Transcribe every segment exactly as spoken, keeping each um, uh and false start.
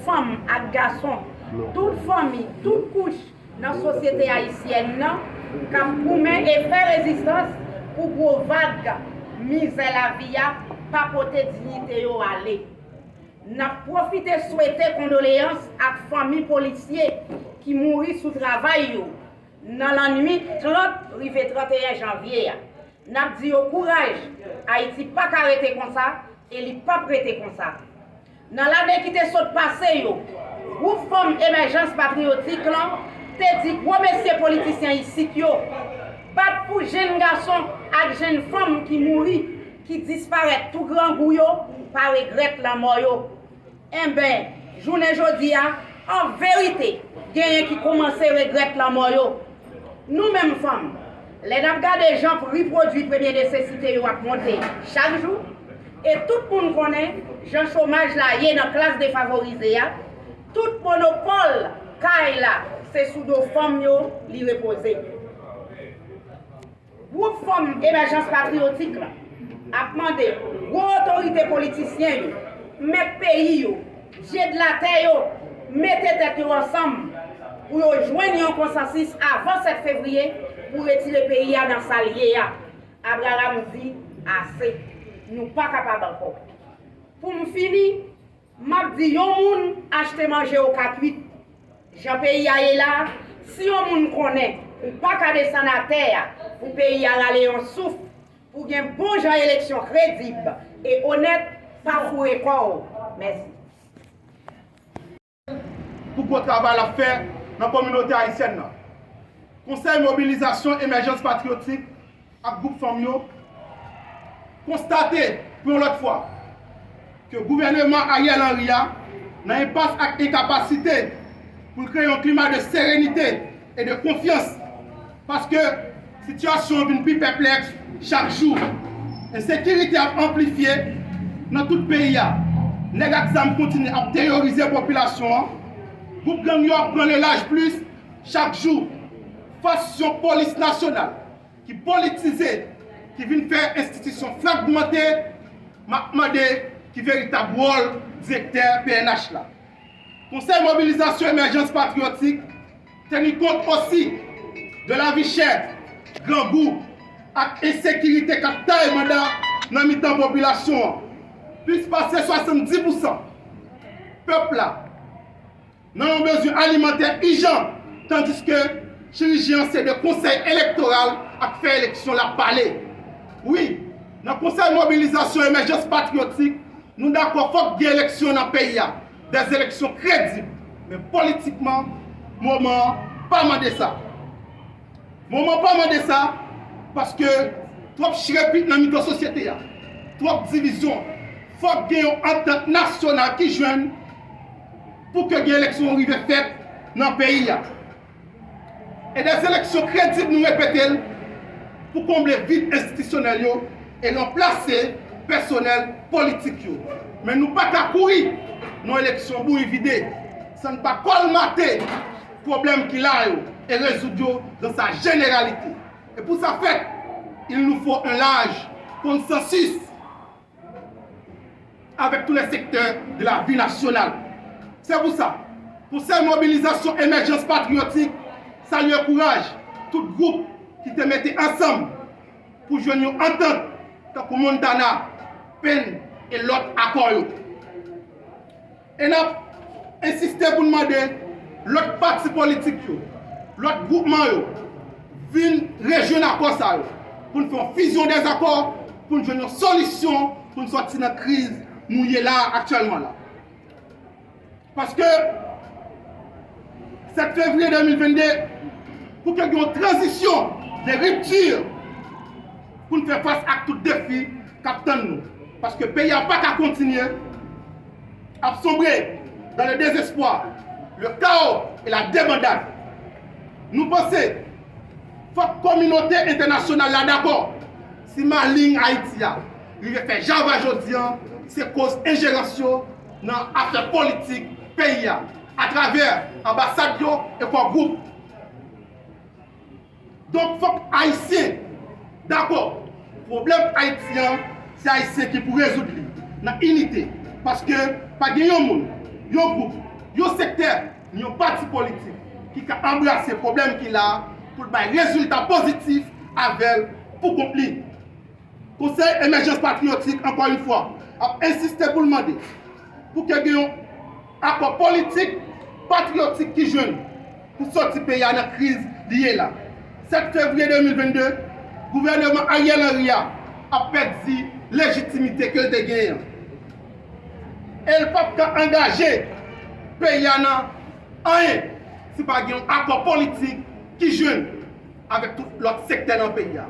Fanm ak gason, tout fanmi, tout kouch nan sosyete ayisyèn nan k ap goumen e fè rezistans pou gwo vag mizè lavi a pa pote diyite yo ale. N ap pwofite swete kondoleyans ak fanmi polisye ki mouri sou travay yo nan lannwit trant rive trant e en janvye a. N ap di yo kouraj, Ayiti pa ka rete konsa e li p ap rete konsa. Nan lane ki te sot pase yo, gwoup fanm Emèjans Patriyotik lan te di gwo mesye politisyen isit yo bat pou jenn gason ak jenn fanm ki mouri, ki disparèt tou grangou yo pa regrèt lanmò yo. Enben, jounen jodi a, an verite, genyen ki kòmanse regrèt lanmò yo. Nou menm fanm, lè n ap gade jan pri pwodui premye nesesite yo ap monte chak jou, e tout moun konnen jan chomaj la ye nan klas defavorize a, tout monopòl kay la se sou do fanm yo li repoze. Gwoup fanm Emèjans Patriyotik la ap mande gwo otorite politisyen yo, mèt peyi yo, dye de latè yo, mete tèt yo ansanm pou yo jwenn yon konsansis avan sèt fevriye pou retire peyi a nan sa l ye a. Abraham di, ase. Nou pa kapab ankò. Pou m fini, m ap di yon moun achte manje o kat uit. Jan peyi a ye la, si yon moun konnen ou pa ka desann atè a pou peyi a rale yon souf, pou gen bon jan eleksyon kredib e onèt, pa foure kò w. Mèsi. Pou gwo travay l ap fè nan kominote ayisyèn nan. Konsèy Mobilizasyon Emèjans Patriyotik ak gwoup fanm yo konstate pou yon lòt fwa ke gouvèneman Ariel Henry a nan enpas ak enkapasite pou l kreye yon klima de serenite e de konfyans, paske sitiyasyon an vin pi pèplèks chak jou. Ensekirite ap anplifye nan tout peyi a. Nèg ak zam kontinye ap teyorize popilasyon an. Gwoup gang yo ap pran lelaj plis chak jou. Fas yon polis nasyonal ki politize, ki vin fè enstitisyon fragmante, m ap mande ki veritab wòl direktè P N H la. Konsèy Mobilizasyon Emèjans Patriyotik teni kont osi de lavi chè, grangou ak ensekirite k ap taye banda nan mitan popilasyon an. Plis pase swasanndis pousan pèp la nan yon bezwen alimantè ijan, tandiske chirijyen an se de konsèy elektoral ak fè eleksyon l ap pale. Wi, nan Konsèy Mobilizasyon Emèjans Patriyotik, nou dakò fòk gen eleksyon nan peyi a, dèzeleksyon kredib, men politikman, moman an pa mande sa. Moman pa mande sa, paske twòp chirepit nan mitan sosyete a, twòp divizyon. Fòk gen yon antant nasyonal ki jwenn pou ke gen eleksyon rive fèt nan peyi a. E dèzeleksyon kredib, nou repete l, pou konble vid enstitisyonèl yo e ranplase pèsonèl politik yo. Men nou pa ka kouri nan eleksyon bouyi vide san n pa kòlmate pwoblèm ki la yo e rezoud yo dans sa généralité. Et pour ça faire, il nous faut un large consensus avec tous les secteurs de la vie nationale. C'est pour ça, Konsèy Mobilizasyon Emèjans Patriyotik salye kouraj tout gwoup ki te mete ansanm pou jwenn yon antant tankou Montana, Penn e lòt akò yo. E n ap ensiste pou n mande lòt pati politik yo, lòt gwoupman yo, vin rejwenn akò sa yo, pou n fè yon fizyon dèzakò, pou n jwenn yon solisyon, pou n sòti nan kriz nou ye la a aktyèlman la. Paske sèt fevriye de mil vennde, pou ke gen yon tranzisyon de ripti pou n fè fas ak tout defi k ap tann nou. Paske peyi a pa ka kontinye ap sombre dans le désespoir, le chaos et la débandade. Nou panse fòk kominote entènasyonal la dakò si maleng Ayiti a rive fè java jodi a, se koz enjerans yo nan afè politik peyi a, atravè anbasad yo e kò gwoup. Donk, fòk Ayisyen dakò. Pwoblèm Ayiti an, se Ayisyen ki pou rezoud li nan inite. Paske pa gen yon moun, yon gwoup, Yon sektè, yon pati politik ki ka anbrase pwoblèm ki la a pou l bay rezilta pozitif avè l pou kont li. Konsèy Emèjans Patriyotik, ankò yon fwa, ap ensiste pou l mande pou ke gen yon akò politik, patriyotik ki jwenn pou sòti peyi a nan kriz li ye la. Sèt fevriye de mil venn de, gouvèneman Ariel Henry a ap pèdi lejitimite ke l te genyen an. E l p ap ka angaje peyi a nan anyen si pa gen yon akò politik ki jwenn avèk tout lòt sektè nan peyi a.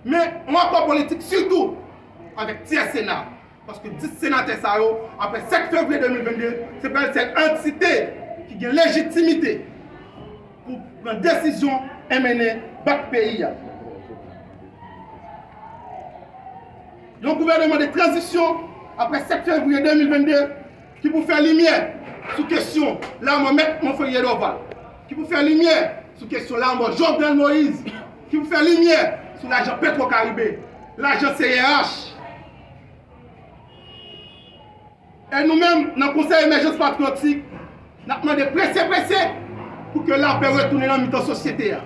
Men yon akò politik sitou avèk tyè Sena. Paske dis senatè sa yo, apre sèt fevriye de mil venn de, se pa sèl antite ki gen lejitimite pou pran desizyon e mennen bak peyi a. Yon gouvèneman de tranzisyon apre sèt fevriye de mil venn de ki pou fè limyè sou kesyon lanmò Mèt Monferrier Dorval, ki pou fè limyè sou kesyon lanmò Jovenel Moïse, ki pou fè limyè sou lajan Petro Caribe, lajan C R H. E nou menm, nan Konsèy Emèjans Patriyotik, n ap mande prese prese pou ke lapè retounen nan mitan sosyete a.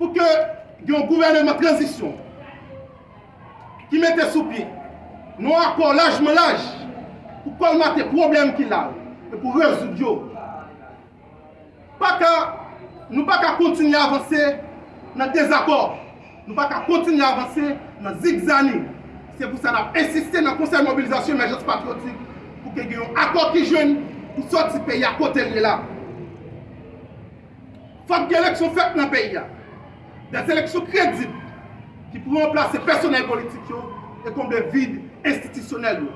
Pou ke gen yon gouvèneman tranzisyon ki mete sou pye yon akò lajman laj pou kòlmate pwoblèm ki la yo e pou rezoud yo. Pa ka, nou pa ka kontinye avanse nan dezakò. Nou pa ka kontinye avanse nan zigzanig. Se pou sa n ap ensiste nan Konsèy Mobilizasyon Emèjans Patriyotik pou ke gen yon akò ki jwenn pou sòti peyi a kote l ye la. Fòk gen eleksyon fèt nan peyi a. Des eleksyon kredib ki pou ranplase pèsonèl politik yo e konble vid enstitisyonèl yo.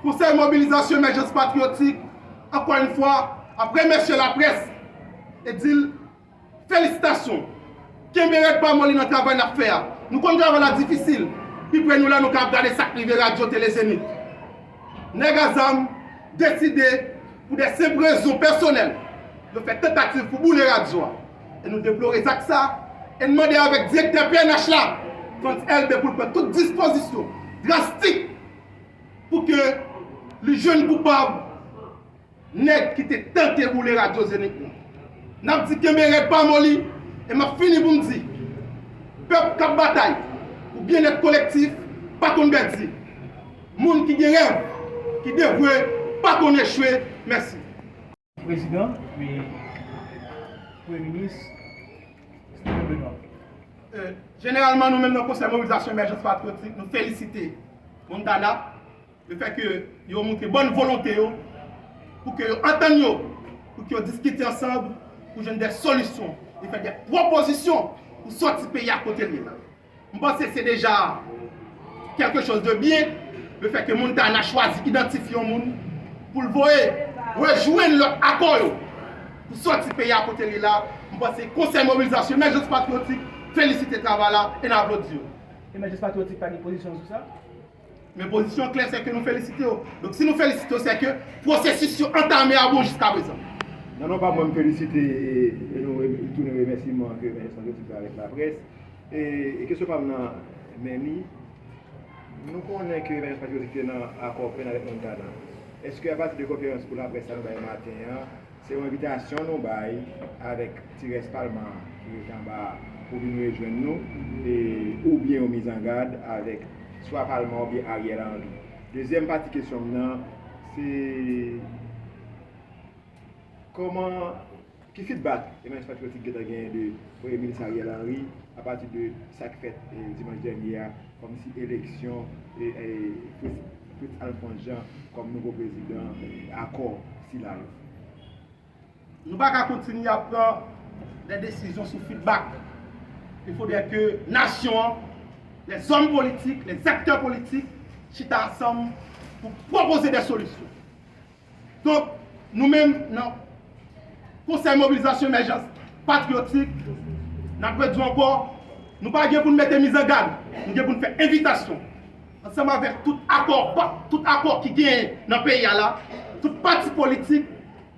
Konsèy Mobilizasyon Emèjans Patriyotik, ankò yon fwa, ap remèsye laprès e di l felisitasyon. Kenbe rèd pa moli nan travay n ap fè a. Nou konn travay la difisil. Pi pre nou la, nou ka ap gade sa k rive radyo Tele Zenith. Nèg a zam deside, pou de senp rezon pèsonèl, yo fè tantativ pou boule radyo a. E nou deplore zak sa, e n mande avèk direktè P N H la, Frantz Elbé, pou l pran tout dispozisyon drastik pou ke li jwenn koupab nèg ki te tante boule radyo Zenith lan. N ap di kenbe rèd pa moli, e m ap fini pou m di, pèp k ap batay pou byennèt kolektif pa konn pèdi. Moun ki gen rèv, ki devwe, pa konn echwe. Mèsi. Prezidan, e Premye Minis, Steven Benoît. E, jeneralman, nou menm nan Konsèy Mobilizasyon Emèjans Patriyotik, nou felisite Montana, lefètke yo montre bòn volonte yo pou ke yo antann yo, pou ke yo diskite ansanm, pou jwenn de solisyon, e fè de pwopozisyon pou sòti peyi a kote l ye la. M panse se deja quelque chose de bien, lefètke Montana chwazi idantifye yon moun pou l voye rejwenn lòt akò yo pou sòti peyi a kote l ye la. M panse Konsèy Mobilizasyon Emèjans Patriyotik felisite travay la e n aplodi yo. Emèjans Patriyotik pa gen pozisyon sou sa? Men pozisyon klè, se ke nou felisite yo. Donk, si nou felisite yo, se ke pwosesis yo antame a bon jiskaprezan. Non, non, pa mwen, m felisite e, e nou re- tounen remèsiman ke Emèjans Patriyotik fè avèk laprès. E, e kesyon pa m nan, men li, nou konnen ke Emèjans Patriyotik te nan akò plenn avèk Montana. Èske apati de konferans pou laprès sa nou bay maten an, se yon envitasyon nou bay avèk ti rès palman an ki rete anba a pou vin rejwenn nou, e, oubyen yon mizangad avèk swa palman oubyen Ariel Henry? Dezyèm pati kesyon m nan, se kòman, ki feedback Emèjans Patriyotik gentan genyen de Premye Minis Ariel Henry apati de sa k fèt, e, dimanch dènye a, kòmsi eleksyon, e, e, Fritz, Fritz Alphonse Jean kòm nouvo prezidan, e, akò sila yo? Nou pa ka kontinye ap pran de desizyon sou feedback. Il faudrait que nasyon an, les hommes politiques, les acteurs politiques, chita ansanm pou pwopoze de solisyon. Donk, nou menm, nan Konsèy Mobilizasyon Emèjans Patriyotik, n ap redi ankò, nou pa gen pou n mete mizangad, nou gen pou n fè envitasyon. Ansanm avèk tout akò, pa- tout akò ki genyen nan peyi a la, tout pati politik,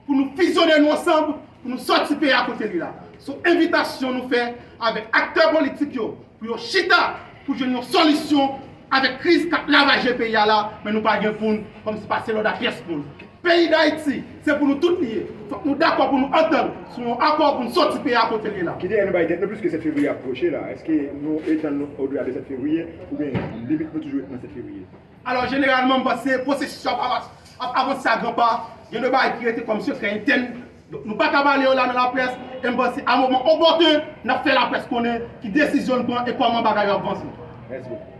pou nou fizyonnen nou ansanm, pou nou sòti peyi a kote li la. Se yon envitasyon nou fè avèk aktè politik yo, pou yo chita, pou jwenn yon solisyon Avèk kriz k ap lavaje peyi a la, men nou pa gen pou n kòmsi pase lòd a pyès moun. Peyi Dayiti, se pou nou tout li ye. Fòk nou dakò pou nou antann sou yon akò pou n soti peyi a kote l ye la. Ki dèyè nou bay tèt nou, piske sèt fevriye ap pwoche la? Èske nou etann nou odela de sèt fevriye, oubyen limit nou toujou ret nan sèt fevriye? Alò, jeneralman, m panse pwosesis yo ap, ap avanse a gran pa. Gen de bagay ki rete kòm sekrè entèn. Donk, nou pa ka pale yo la nan laprès. E m panse, a moman opòten, n ap fè laprès konnen ki desizyon n pran e kòman bagay yo ap vanse. Mèsi bokou.